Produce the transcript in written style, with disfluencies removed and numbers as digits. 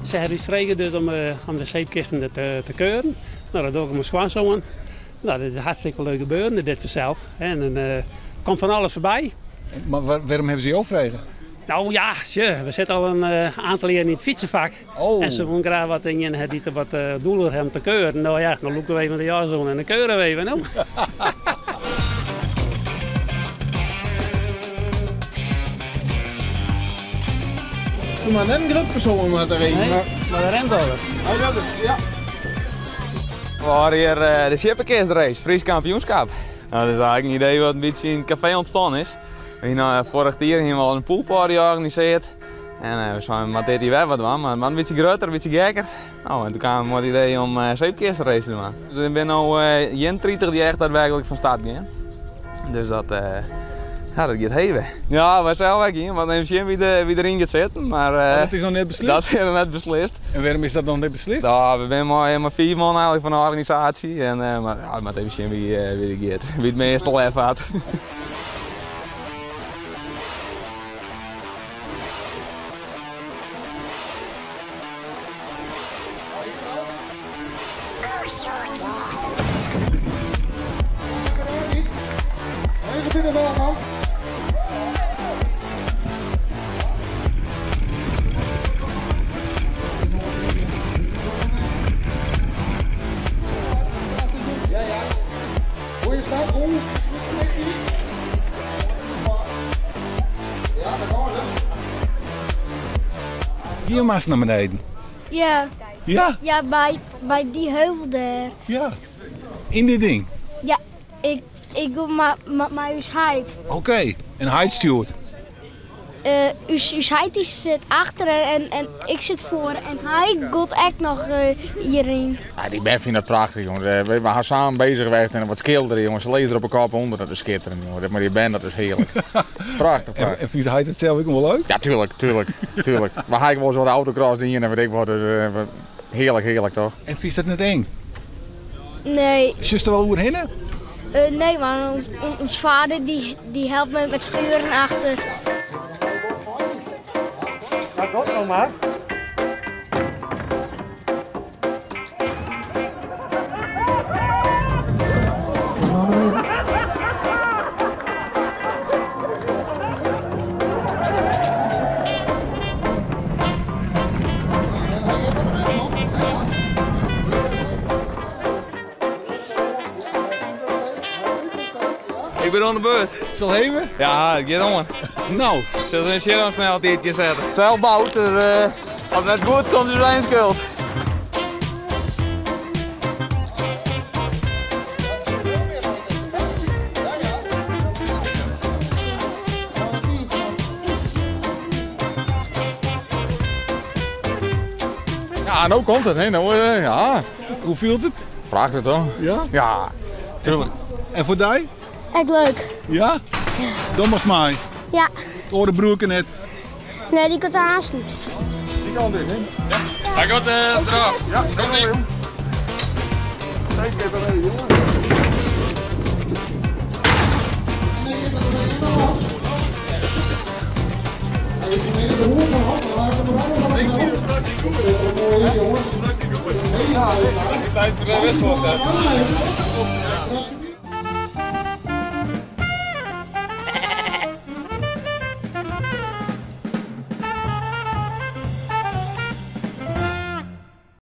Se hawwe ús frege dus om om de zeepkisten te, te keuren. Nou, dat doch ik mei skoansoan. Nou, dat is hartstikke leuk gebeuren, dit fansels. En dan uh, komt fan alles foarby. Mar wêrom hawwe se jo frege? Nou ja, sjoch, we sitte al in uh, oantal jierren yn it fytsefak. Oh. En se woene graach wat ien ha dy't der wat uh, doeler ha om te keuren. Nou ja, dan lûke we even de jas oan en dan keuren we even. No. Mar net in grut persoan moat der even. Nee, mar de rent alles. Ja. We hâlde hjir de sjippekistrace, Frysk kampioenskip. Nou, dat is eigentlik in idee wat in bytsje yn it kafee ûntstien is. We hiene foarich jier hiene we al in poolparty organisearre. En we seinen, we moatte dit jier wer wat dwaan, mar it moat in bytsje grutter, in bytsje gekker. Nou, en doe kamen we mei it idee om zeepkistrace te dwaan. Dus der binne no 31 dy't echt daadwerkelijk fan start gean. Dus dat, ja, dat giet heve. Ja, wy sels ek ien, want even sjen wie, de, wie deryn giet sitten. Mar, oh, dat is noch net beslist? Dat is noch net beslist. En wêrom is dat noch net beslist? Ja, we binne mei, mei fiif man eigentlik fan de organisaasje. En, mar ja, we moatte even sjen wie, wie der giet. Wie it measte lef hat. Hjir moatst nei beneden. Ja. Ja? Ja, by, by dy heuvel dêr. Ja. Yn dit ding? Ja, ik, ik gean mei ús heit. Oké, en heit stjoert? Uh, ús, ús heit dy sit achter en, en ik sit foar en hy giet ek noch uh, hjiryn. Ja, dy bern fine dat prachtich, jongen. We ha samen bezich west en wat skilderje, jongen. Se lizze der op 'e kop ûnder, dat is skitterend, jongen. Mar dy bern, dat is hearlik. Prachtich, prachtich. En fynt heit it sels ek wol leuk? Ja, tuerlik, tuerlik, tuerlik. We ha ek wolris wat autocross dien en weet ik wat. Dus, hearlik, hearlik toch? En fynst dat net eng? Nee. Sjochst der wol oerhinne? Uh, nee, mar ons, ons vader die, die helpt me met sturen achter. Nou, dat nog maar. Ik bin oan de beurt. Sil heve? Ja, it giet oan. Nou. Sille we sjen oft snel tiidje sette. Sels boud, dus uh, as it net goed komt, is it eigen skuld. Ja, no komt it, hè. No, uh, ja. Hoe fielt it? Prachtich toch? Ja? Ja, tuurlijk. En foar dy? Ek leuk. Ja? Ja. Do moatst mei? Ja. It oare broerke net? Nee, dy komt aansten. Dy kant in, hè? Ja. Hy komt erop. Ja, komt ie. Zeker beneden, jongen. Tijd voor de wedstrijd.